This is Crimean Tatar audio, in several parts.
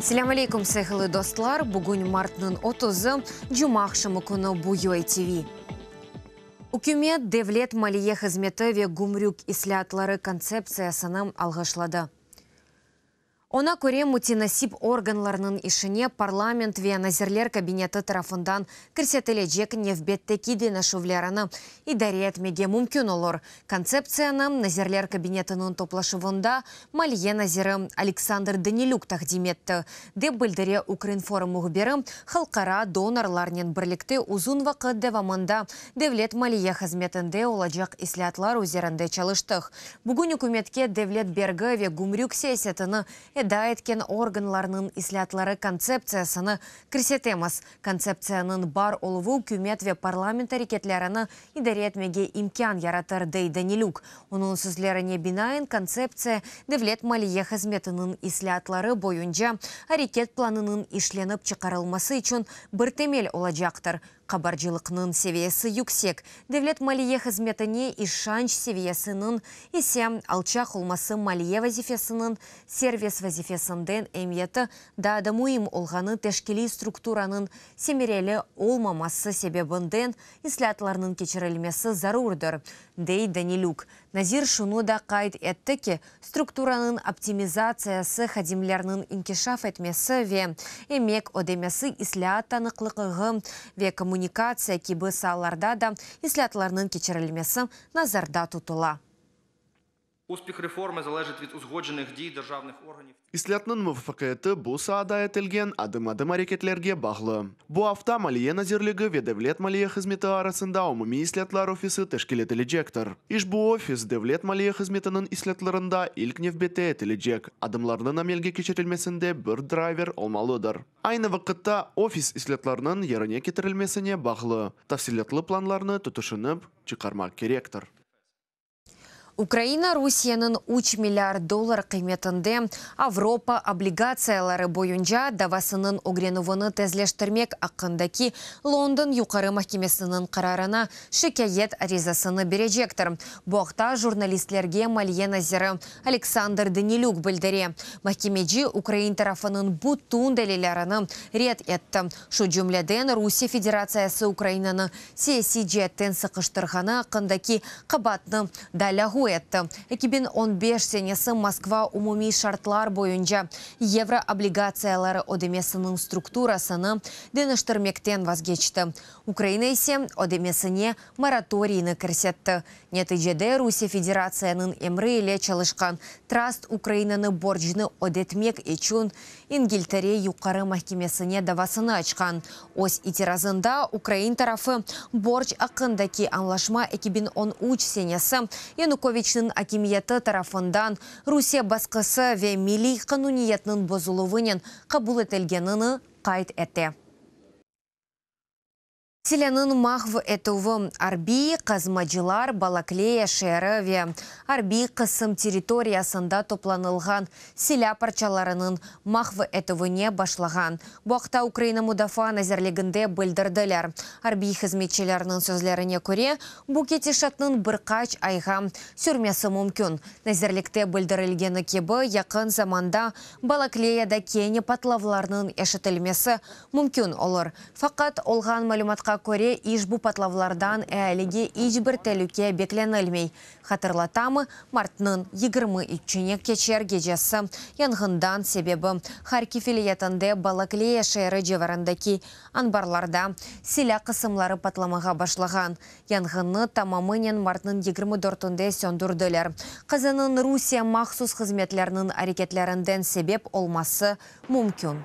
Selâm aleyküm, sayğılı dostlar! Bugün martnıñ otuzı, cumaaqşamı künü bu UA TV. Ükümet devlet maliye hızmeti ve gümrük islâatları kontseptsiyasını alğışladı. Oña köre, mütenasip organlarnıñ işine parlament ve Nazirler Kabineti tarafından kirsetilecek nevbetteki deñişüvlerini idare etmege mümkün olur. Kontseptsiyanı Nazirler Kabinetiniñ toplaşuvında maliye naziri Aleksandr Danilük taqdim etti, dep bildire Ukrinform mühbiri halqara donorlarnen birlikte uzun vaqıt devamında devlet maliye hızmetinde olacaq islâatlar üzerinde çalıştıq. Bugün ükümetke devlet bergi ve gümrük siyasetini eda etken organlarnıñ islâatları kontseptsiyasını kirsetemiz. Kontseptsiyanıñ bar oluvı ükümet ve parlament areketlerini idare etmege imkân yaratır, dey Danilük. Onıñ sözlerine binaen, kontseptsiya devlet maliye hızmetiniñ islâatları boyunca areket planınıñ işlenip çıqarılması içün bir temel olacaqtır. Qabarcılıqnıñ seviyesi yüksek, devlet maliye hızmetine işanç seviyesiniñ ise alçaq olması maliye vazifesiniñ servis vazifesinden emiyeti daa da müim olğanı teşkiliy strukturanıñ semereli olmaması sebebinden islâatlarnıñ keçirilmesi zarurdır, dey Danilük. Nazir şunı da qayd etti ki, strukturanıñ optimizatsiyası, hadimlerniñ inkişaf etmesi ve emek ödemesi islâat tanıqlığı ve kommunikatsiya kibi saalarda da islâatlarnıñ keçirilmesi nazarda tutula. Успіх реформи залежить від узгоджених дій державних органів. İslâatnıñ muvafaqiyeti bu saada etilgen adım-adım areketlerge bağlı. Bu afta Maliye nazirligi ve Devlet maliye hızmeti arasında Umumiy islâatlar ofisi teşkil etilecektir. İşbu ofis devlet maliye hızmetiniñ islâatlarında ilk nevbette etilecek adımlarnıñ amelge keçirilmesinde bir drayver olmalıdır. Aynı vaqıtta ofis islâatlarnıñ yerine ketirilmesine bağlı tafsilâtlı planlarnı tüşünip çıqarmaq kerektir. Ukraina Rusiyeniñ üç milliard dollar qıymetinde Avropa obligatsiyaları boyunca davasınıñ ögrenüvini tezleştirmek aqqındaki London Yuqarı mahkemesiniñ qararına şikâyet arizasını berecektir. Bu aqta jurnalistlerge maliye naziri Aleksandr Danilük bildire. Mahkemeci ukrain tarafınıñ bütün delillerini red etti, şu cümleden Rusiye Federatsiyası Ukrainanı siyasiy ceetten sıqıştırğanı aqqındaki qabaatnı da lâğu etti. 2015 senesi Moskva umumiy şartlar boyunca yevro obligatsiyaları ödemesiniñ strukturasını deñiştirmekten vazgeçti, Ukraina ise ödemesine moratoriyni kirsetti. Neticede Rusiye Federatsiyanıñ emri ile çalışqan Trast Ukrainanı borcnı ödetmek içün İngiltere Yuqarı mahkemesine davasını açqan. Öz itirazında ukrain tarafı borc aqqındaki añlaşma 2013 senesi Yanukoviçniñ akimiyeti tarafından Rusiye basqısı ve milliy qanuniyetniñ bozuluvınen qabul etilgenini qayd ete. Silânıñ mahv etüvi arbiy qazmacılar Balakleya şeeri ve arbiy qısım territoriyasında toplanılğan silâ parçalarınıñ mahv etüvine başlağan. Bu aqta Ukraina Mudafaa nazirliginde bildirdiler. Arbiy hızmetçilerniñ sözlerine köre, bu ketişatnıñ bir qaç ayğa sürmesi mümkün. Nazirlikte bildirilgeni kibi, yaqın zamanda Balakleyada kene patlavlarnıñ eşitilmesi mümkün olur. Faqat, olğan malümatqa köre, işbu patlavlardan ealige iç bir telüke beklenilmey. Hatırlatamı, martnıñ 23-ne keçer gecesi yanğından sebebi Harkiv vilâyetinde Balakleya şeeri civarındaki anbarlarda silâ qısımları patlamağa başlağan. Yanğınnı tamamınen martnıñ 24-ünde söndürdiler. Qazanıñ Rusiye mahsus hızmetleriniñ areketlerinden sebep olması mümkün.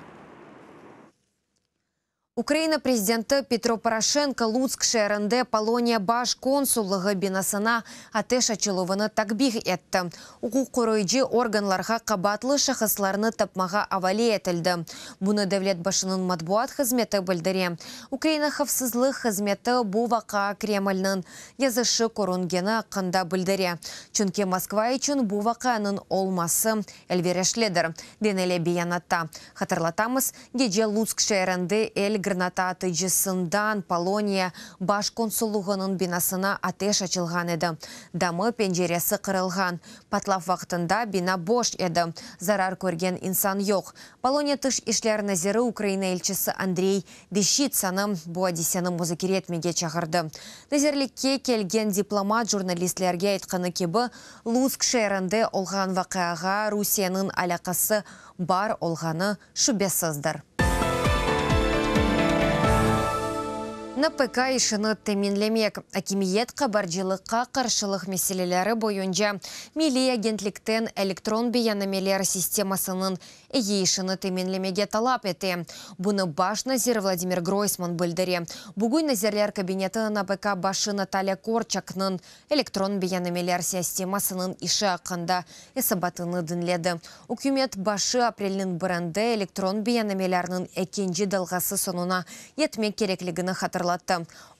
Ukraina prezidenti Petro Poroşenko Lutsk şeerinde Poloniya baş konsullığı binasına ateş açıluvını takbih etti. Uquq qoruyıcı organlarğa qabaatlı şahıslarnı tapmağa avale etildi. Bunı devlet başınıñ matbuat hızmeti bildire. Ukraina havfsızlıq hızmeti bu vaqia Kremlniñ yazışı körüngeni aqqında bildire, çünki Moskva içün bu vaqianıñ olması elverişlidir, denile beyanatta. Hatırlatamız, gece Lutsk şeerinde el. Granata atıcısından Poloniya baş konsullığınıñ binasına ateş açılğan edi. Damı, penceresi qırılğan. Patlav vaqtında bina boş edi, zarar körgen insan yoq. Poloniya Tış işler naziri Ukraina elçisi Andrey Deşçitsanı bu adiseni muzakere etmege çağırdı. Nazirlikke kelgen diplomat jurnalistlerge aytqanı kibi, Lutsk şeerinde olğan vaqiağa Rusiyeniñ alâqası bar olğanı şübesizdir. NPK işini teminlemek, akimiyet qabarcılıqqa qarşılıq meseleleri boyunca Milliy agentlikten elektron beyannameler sistemasınıñ eyi işini teminlemege talap ete. Bunı baş nazir Vladimir Groysman bildire. Bugün Nazirler Kabineti NPK başı Natalya Korçaknıñ Elektron beyannameler siastemasınıñ işi aqqında esabatını diñledi. Ükümet başı aprelniñ birinde elektron beyannamelerniñ ekinci dalğası soñuna yetmek kerekligini hatırlattı.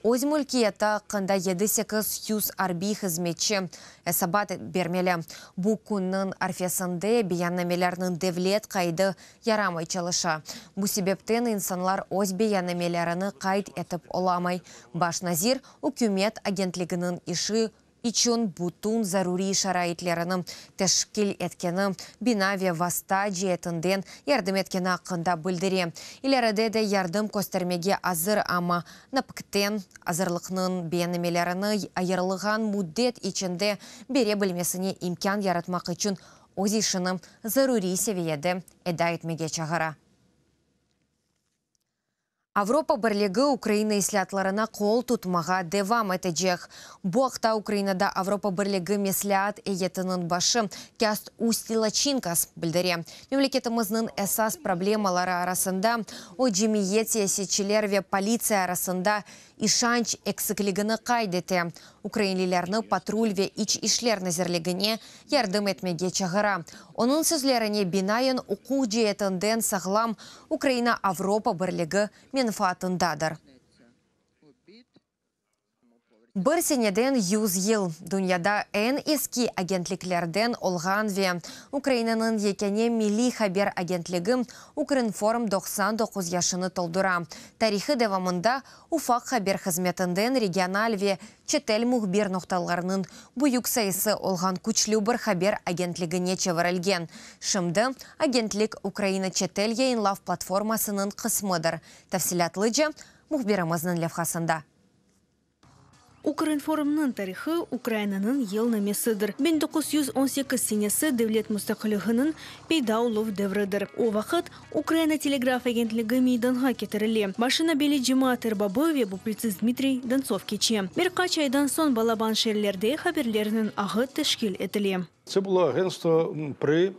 Öz mülkiyeti aqqında 7-800 arbiy hızmetçi esabat bermeli. Bu künniñ arfesinde beyannamelerniñ devlet qaydı yaramay çalışa. Bu sebepten insanlar öz beyannamelerini qayd etip olamay. Baş nazir, ükümet agentliginiñ işi içün bütün zaruriy şaraitlerini teşkil etkeni, bina ve vasta ceetinden yardım etkeni aqqında bildire. İleride de yardım köstermege azır, amma NAPKten azırlıqnıñ beyannamelerini ayırılğan müddet içinde bere bilmesine imkân yaratmaq içün öz işini zaruriy seviyede eda etmege çağıra. Avropa Birligi Ukraina islâatlarına qol tutmağa devam etecek. Bu aqta Ukrainada Avropa Birligi mesleat eyyetiniñ başı Kâst Usti Laçinkas bildire. Memleketimizniñ esas problemaları arasında o, cemiyet, siyasetçiler ve politsiya arasında işanç eksikligini qayd ete, ukrainlilerni patrul ve İç işler nazirligine yardım etmege çağıra. Onıñ sözlerine binaen, uquq ceetinden sağlam Ukraina Avropa Birligi menfaatındadır. Bir seneden 100 yıl, dünyada eñ eski agentliklerden olğan ve Ukrainanıñ yekâne milliy haber agentligi Ukrinform 99 yaşını toldura. Tarihı devamında ufaq haber hızmetinden regional ve çetel mühbir noqtalarınıñ büyük sayısı olğan küçlü bir haber agentligine çevirilgen. Şimdi agentlik Ukraina çetel yayınlav platformasınıñ qısmıdır. Tafsilâtlıca mühbirimizniñ levhasında. Ukrinformnıñ tarihı Ukrainanıñ yılnamesidir. 1918 senesi devlet mustaqilliginiñ peyda oluv devridir. O vaqıt Ukraina telegraf agentligi meydanğa ketirile. Başına belli cemaat erbabı ve publitsist Dmitriy Dontsov keçe. Bir qaç aydan soñ balaban şeerlerde haberlerniñ ağı teşkil etile. Це було агентство при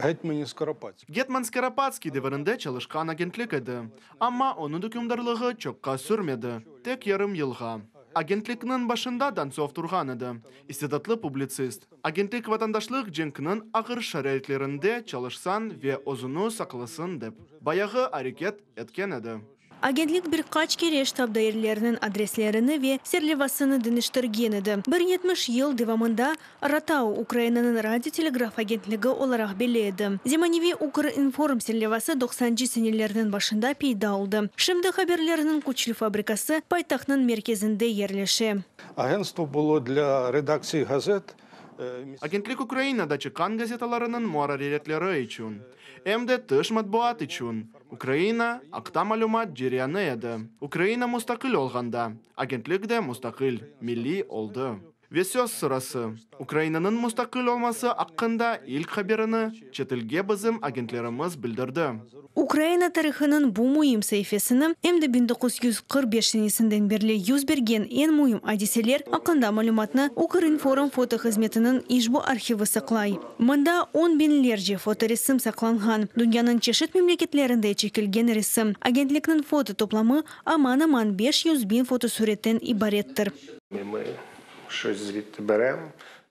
гетьмані Скоропадському. Getman Skoropadskiy devirinde çalışqan agentlik edi. Amma onıñ ükümdarlığı çoqqa sürmedi, tek yarım yılğa. Agentlikniñ başında Dontsov turğan edi, istidatlı publitsist. Agentlik vatandaşlıq cenkiniñ ağır şaraitlerinde çalışsın ve özüni saqlasın dep, bayağı areket etken edi. Agentlik bir qaç kere ştab daireleriniñ adreslerini ve serlevasını deñiştirgen edi. Bir 70 yıl devamında RATAU Ukrainanıñ radio-telegraf agentligi olaraq belli edi. Zemaneviy Ukrinform serlevası doqsancı senelerniñ başında peyda oldı. Şimdi haberlerniñ küçlü fabrikası paytahtnıñ merkezinde yerleşe. Агентство було для редакцій газет. Agentlik Ukrainada çıqqan gazetalarınıñ muarririyetleri içün, em de tış matbuat içün Ukraina aqta malümat ceryanı edi. Ukraina mustaqil olğanda, agentlik de mustaqil, milliy oldı. Ve söz sırası, Ukrainanıñ mustaqil olması aqqında ilk haberini çetelge bizim agentlerimiz bildirdi. Ukraina tarihınıñ bu müim saifesini, em de 1945 senesinden berli yüz bergen eñ müim adiseler aqqında malümatnı Ukrinform foto hızmetiniñ işbu arhivi saqlay. Mında on biñlerce fotoresim saqlanğan, dünyanıñ çeşit memleketlerinde çekilgen resim. Agentlikniñ foto toplamı aman-aman 500 biñ fotosuretten ibarettir. Ми щось звідти беремо.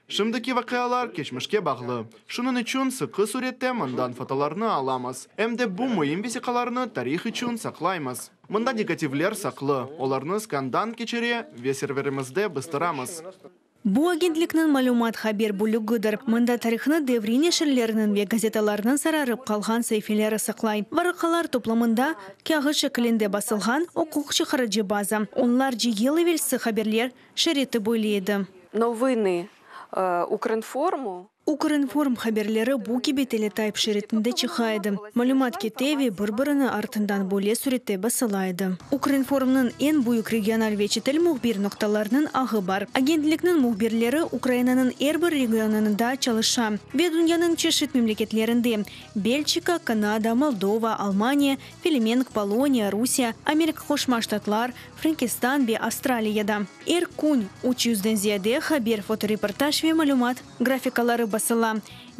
Şimdiki vaqialar keçmişke bağlı. Şunıñ içün sıqı sürette mından fotolarnı alamız. Em de bu müim vesiqalarnı tarih içün saqlaymız. Mında negativler saqlı, olarnı skandan keçire ve serverimizde bastıramız. Bu agentlikniñ malümat-haber bölügidir. Mında tarihnı devriy neşirlerniñ ve gazetalarnıñ sararıp qalğan saifeleri saqlay. Varaqalar toplamında kâğıt şekilinde basılğan uquq çıqarıcı baza. Onlarca yıl evelsi haberler şeriti böyle edi. Novını Ukrinformu. Ukrinform haberleri bu kibi teletayp şeritinde çıqa edi, malümat kete ve bir-birini artından böyle sürette basıla edi. Ukrinformnıñ eñ büyük regional ve çetel mühbir noqtalarınıñ ağı bar. Agentlikniñ mühbirleri Ukrainanıñ er bir regionında çalışa ve dünyanıñ çeşit memleketlerinde, Belçika, Kanada, Moldova, Almaniya, Felemenk, Poloniya, Rusiye, Amerika Qoşma Ştatlar, Frenkistan ve Avstraliyada. Er kün üç yüzden ziyade haber, fotoreportaj ve malümat grafikaları basıla.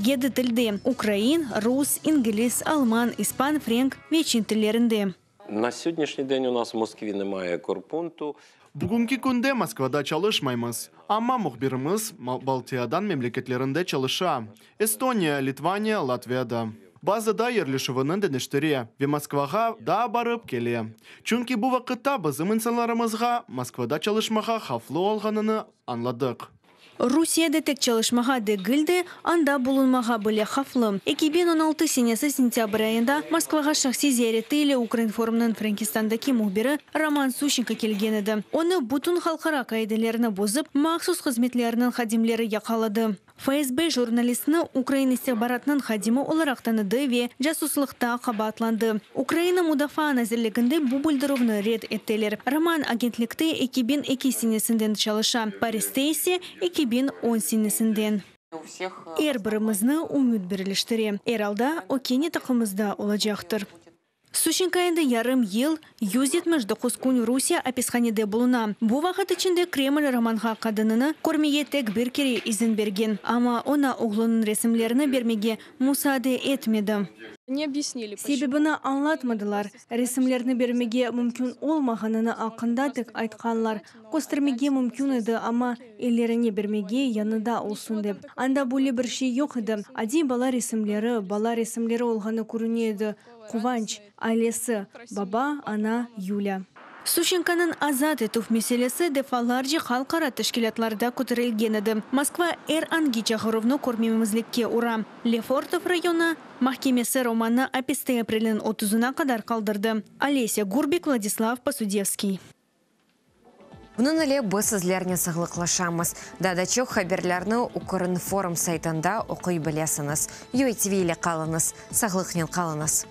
Yedi tilde, ukrain, rus, ingliz, alman, ispan, frenk ve çin tillerinde. Na sögodnişniy den u nas v Moskvi nemaye korpuntu. Bugünki künde Moskvada çalışmaymız, amma mühbirimiz Baltiyadan memleketlerinde çalışa, Estoniya, Litvaniya, Latviyada. Bazıda yerleşüvini deñiştire ve Moskvağa da barıp kele. Çünki bu vaqıtta bizim insanlarımızğa Moskvada çalışmağa havflı olğanını añladıq. Rusiyede tek çalışmağa degil de, anda bulunmağa bile havflı. 2016 senesi sentâbr ayında Moskvağa şahsiy ziyareti ile Ukrinformnıñ Frenkistandaki mühbiri Roman Suşenko kelgen edi. Onı bütün halqara qaidelerni bozıp, mahsus hızmetlerniñ hadimleri yaqaladı. FSB jurnalistni ukrain istihbaratınıñ hadimi olaraq tanıdı ve casuslıqta qabaatlandı. Ukraina Mudafaa nazirliginde bu bildirüvni red ettiler. Roman agentlikte 2002 senesinden çalışa, Pariste ise, 2010 senesinden. Er birimizni ümüt birleştire. Er alda, o kene taqımızda olacaqtır. Suşenko endi yarım yıl, 179 kün Rusiye apishanede buluna. Bu vaqıt içinde Kreml Romanğa qadınını körmege tek bir kere izin bergen, amma oña oğlunıñ resimlerini bermege musaade etmedi. Sebebini añlatmadılar, resimlerni bermege mümkün olmağanını aqqında tek aytqanlar. Köstermege mümkün edi, amma ellerine bermege, yanında olsun dep. Anda böyle bir şey yoq edi, adiy bala resimleri, bala resimleri olğanı körüne edi. Quvanç, ailesi, baba, ana, Yulâ. Suşenkonıñ azat etüv meselesi defalarca halqara teşkilâtlarda köterilgen edi. Moskva er angi çağıruvnı körmememizlikke ura. Lefortov rayonı mahkemesi Romannı apiste aprelniñ otuzına qadar qaldırdı. Olesya Gurbik, Vladislav Posudevskiy. Bunıñ ile biz sizlernen sağlıqlaşamız. Daa da çoq haberlerni Ukrinform saytında oquy bilesiñiz. UATV ile qalıñız, sağlıqnen qalıñız.